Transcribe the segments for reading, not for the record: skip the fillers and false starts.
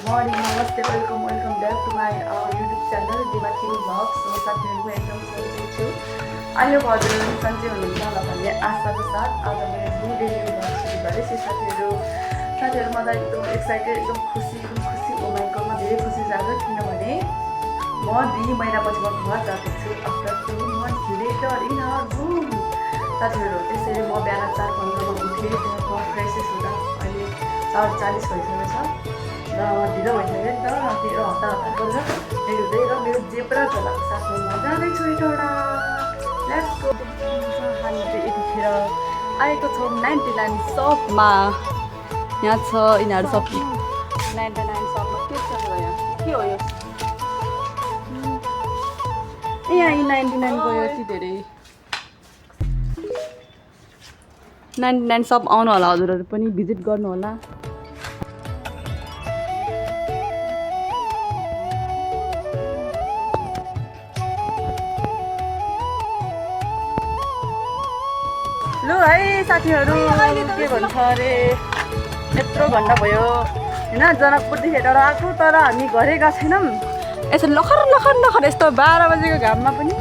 morning, namaste, welcome back to my YouTube channel, Dimachi Vlogs. So, साथीहरु एकदम सन्चै छु। आई होप हजुरहरु सन्चै हुनुहुन्छ होला भन्ने आशाको साथ आज मेरो न्यू डेली भ्लग सुरु गरेछु साथीहरु। म त एकदम एक्साइटेड, एकदम खुसी ओ माइ गॉड, म धेरै खुसी छु आज किनभने म 2 महिनापछि म घर गएको छु after 2 months later in our room। साथीहरु त्यसैले म बिहान 4:15 मा उठेँ, त्यहाँको फ्रेसेस हुँदा अहिले 4:40 भइसकेको छ र ढिलो भइसक्यो नि त। त्यो हतार गरेर हेर्दै र मेरो जेब्रा झोलाको साथमा म जाँदैछु एउटा। Let's go. हामी चाहिँ यतिखेर आएको छौँ 99 सपमा। यहाँ छ यिनीहरू सब 99 सपमा के छ यहाँ, के हो यो? यहाँ 99 गयो यति धेरै 99 सप आउनु होला, हजुरहरू पनि भिजिट गर्नु होला। लु है साथीहरू, के भन्छ अरे यत्रो घन्टा भयो होइन जनकपुरदेखि हेरेर आएको, तर हामी घरै गएको छैनौँ। यसो लखर यस्तो 12 बजेको घाममा पनि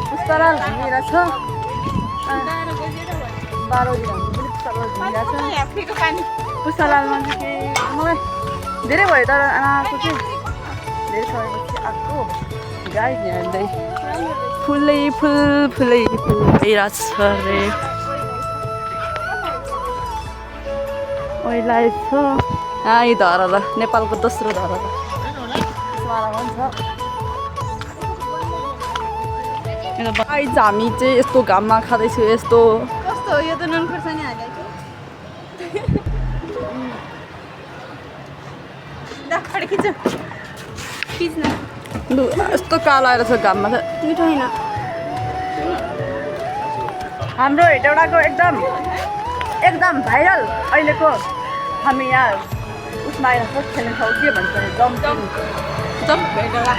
पुस्तराल घुमिरहेछ। 12 बजी हामी पनि पुस्तराल घुमिरहेछ। पुस्तरालमा चाहिँ के मलाई धेरै भयो, तर आमाको चाहिँ धेरै समयपछि आएको गाई हेर्दै फुलै फुल भइरहेछ अरे। ओइलाइ छ यी धरहरा, नेपालको दोस्रो धरहरा गाइज। हामी चाहिँ यस्तो घाममा खाँदैछु, यस्तो कस्तो हो यो त नुन खुर्सानी हालेको लु यस्तो कालो आएर छ घाममा त मिठो होइन। हाम्रो हेटौडाको एकदम भाइरल अहिलेको हामी यहाँ उसमा आएर खेल्ने ठाउँ के भन्छ जम्प हेटौडा।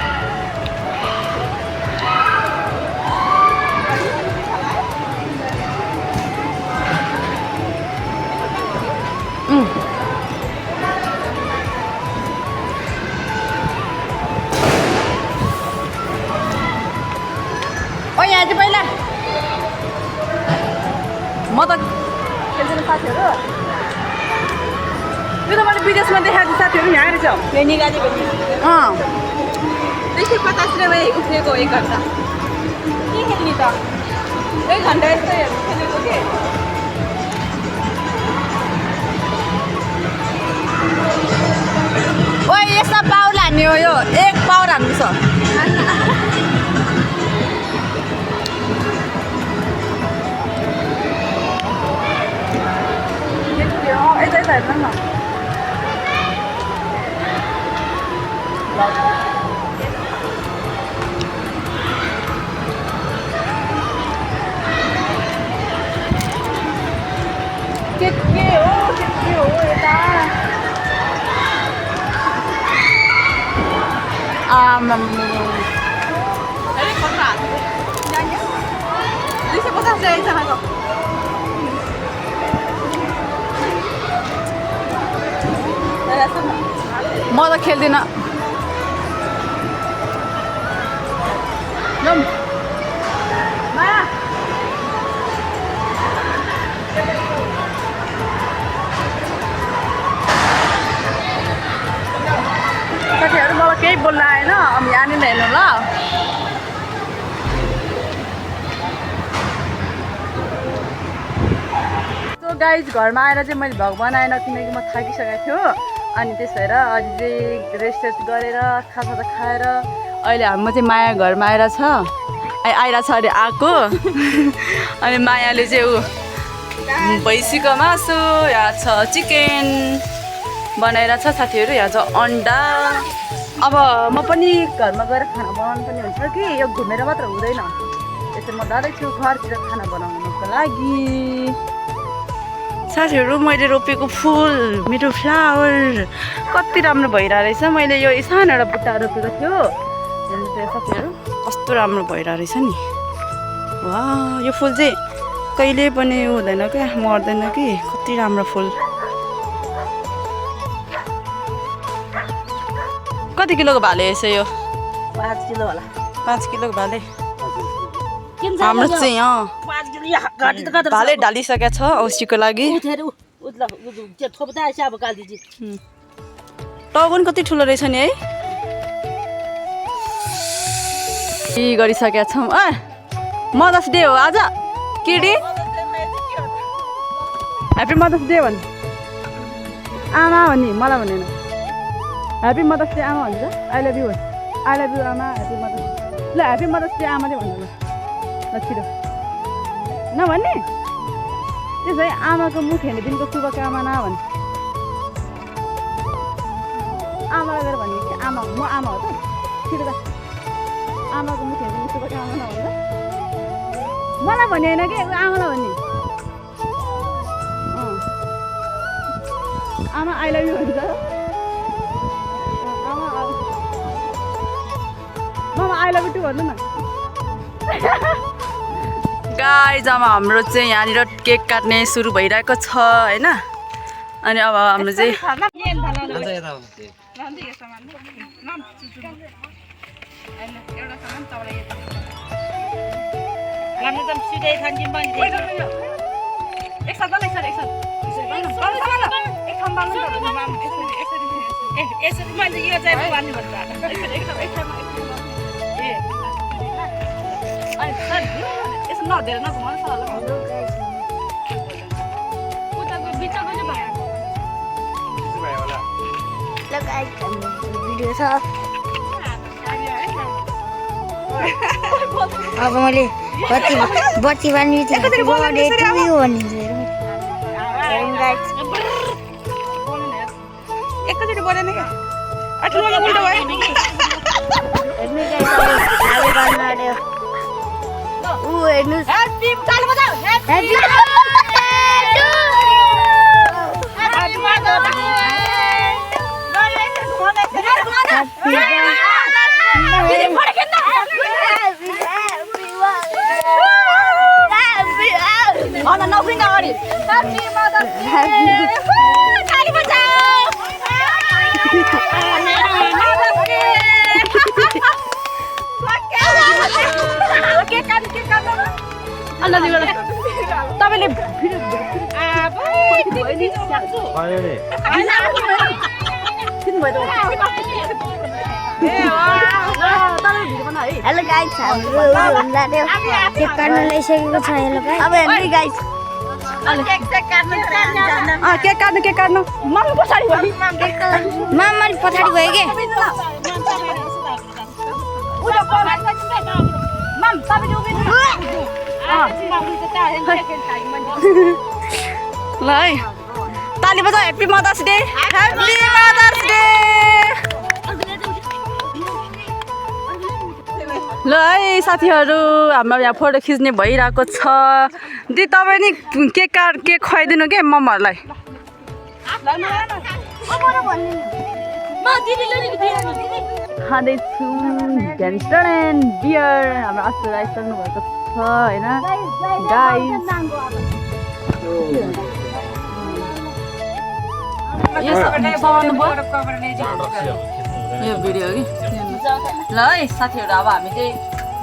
ओ यहाँ चाहिँ पहिला म त खेल्दैन साथीहरू, त्यो त मैले विदेशमा देखाएको साथीहरू यहाँ रहेछ। 250 रुपियाँ उठेको 1 घन्टा के खेल्ने त 1 घन्टा यस्तो खेलेको के। ओ यस्ता पाउल हान्ने हो, यो 1 पाउर हान्नु छ। यता हेर्नु न, के हो यता आमा 250 रुपियाँ म त खेल्दिनँ। साथीहरू मलाई केही बोल्न आएन, अब यहाँनिर हेर्नु ल। सो गाइज घरमा आएर चाहिँ मैले भ्लग बनाएन किनकि म थाकिसकेको थियो। अनि त्यस भएर अहिले चाहिँ रेस्ट गरेर खाजा त खाएर अहिले हाम्रो चाहिँ माया घरमा आइरहेछ अरे आएको। अनि मायाले चाहिँ भैँसीको मासु, यहाँ छ चिकन बनाइरहेछ साथीहरू, यहाँ छ अन्डा। अब म पनि घरमा गएर खाना बनाउनु पनि हुन्छ कि यो घुमेर मात्र हुँदैन, त्यसै म जाँदैछु घरतिर खाना बनाउनुको लागि। साथीहरू मैले रोपेको फुल, मेरो फ्लावर कति राम्रो भइरहेको रहेछ। मैले यो सानो एउटा बुट्टा रोपेको थियो, हेर्नु साथीहरू कस्तो राम्रो भइरहेको रहेछ नि। वाह, यो फुल चाहिँ कहिले पनि हुँदैन क्या, मर्दैन कि, कति राम्रो फुल। कति किलोको भाले यसो यो 5 किलो होला 5 किलोको भाले किन हाम्रो चाहिँ 5 किलो यहाँ गाडी त कता भाले ढालिसकेको छ औँसीको लागि उठेर उद्ला त्यो थोप्दा आएछ अब काल्दिजी टाउको कति ठुलो रहेछ नि है गरिसकेका छौँ मदर्स डे हो आज केडी ह्याप्पी मदर्स डे भन् आमा हो नि मलाई भनेन ह्याप्पी मदर्स डे आमा भन्छ आई लभ यु आमा ह्याप्पी मदर्स ल ह्याप्पी मदर्स डे आमाले भन्नु ल छिटो नभन्ने त्यसै आमाको मुख हेर्ने दिनको शुभकामना भन् आमालाई गएर भन्ने कि आमा म आमा हो त छिटो त आमाको मुख हेर्ने दिनको शुभकामना भन्छ मलाई भने होइन कि आमालाई भन्ने आमा आई लभ यु भन्छ मामा आई लभ यु टु भन्नु न गाइज अब हाम्रो चाहिँ यहाँनिर केक काट्ने सुरु भइरहेको छ होइन अनि अब हाम्रो चाहिँ नदेर नघुमाउनु सर उताको बिचको चाहिँ भयो भिडियो छ अब मैले बत्ती बाल्ने एकचोटि बोलेन क्या ठुलो उल्टो भयो तपाईँले हेलो गाइस हाम्रो केक काट्न ल्याइसकेको छ हेलो गाइस अब हेर्नु गाइस केक काट्नु मम्मी पछाडि भयो मामा पछाडि भयो के ल है ताली बजाऊ happy mother's day happy mother's day ल है साथीहरू हाम्रो यहाँ फोटो खिच्ने भइरहेको छ दिदी तपाईँ नि केक खुवाइदिनु के मम्मीहरूलाई खाँदैछु झ्यान्टन बियर हाम्रो अस्ति आइसक्नु भएको छ होइन गाइस यो भिडियो कि ल है साथीहरू अब हामी चाहिँ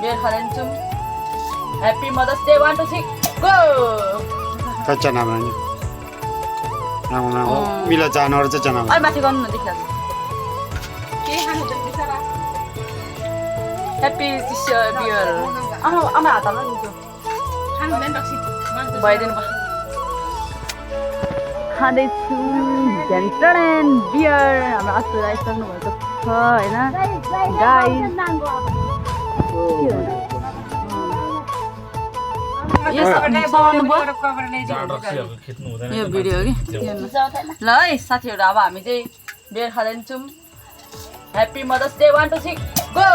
बियर खाँदैछौँ ह्याप्पी मदर्स डे 1 2 3 गो कच्चा नाम मिला जानवर चाहिँ चना अहिले माथि गर्नु न देखिरहेको ह्याप्पी बियर आमा हात हाल्नु नि त्यो भइदिनु भयो खाँदैछु झ्यान्टन बियर हाम्रो अस्ति आइसक्नु भएको छ होइन गाइस यो भिडियो कि ल है साथीहरू अब हामी चाहिँ बियर खाँदैछौँ ह्याप्पी मदर्स डे 1 2 3 गो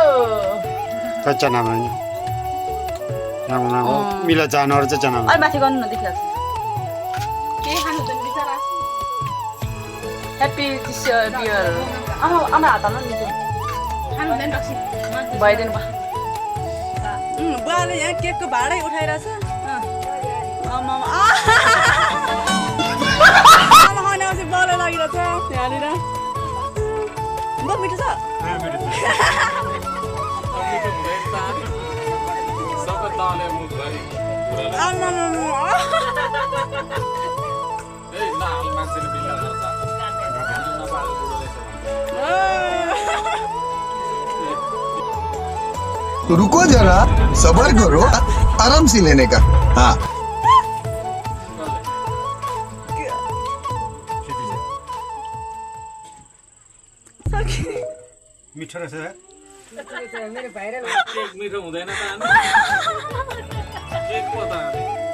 कच्चा नाम मिला जानवर चाहिँ चना अहिले माथि गर्नु न देखिरहेको ह्याप्पी बियर आमा हात हाल्नु नि त्यो भइदिनु भयो बुवाले यहाँ केकको भाडै उठाइरहेछ आमा खाने बल लागिरहेछ यहाँनिर मिठो छ तो रुको जरा सबर करो आराम से लेने का हाँ मिठो रहेछ मेरो भाइरल केक मिठो हुँदैन त केक पो त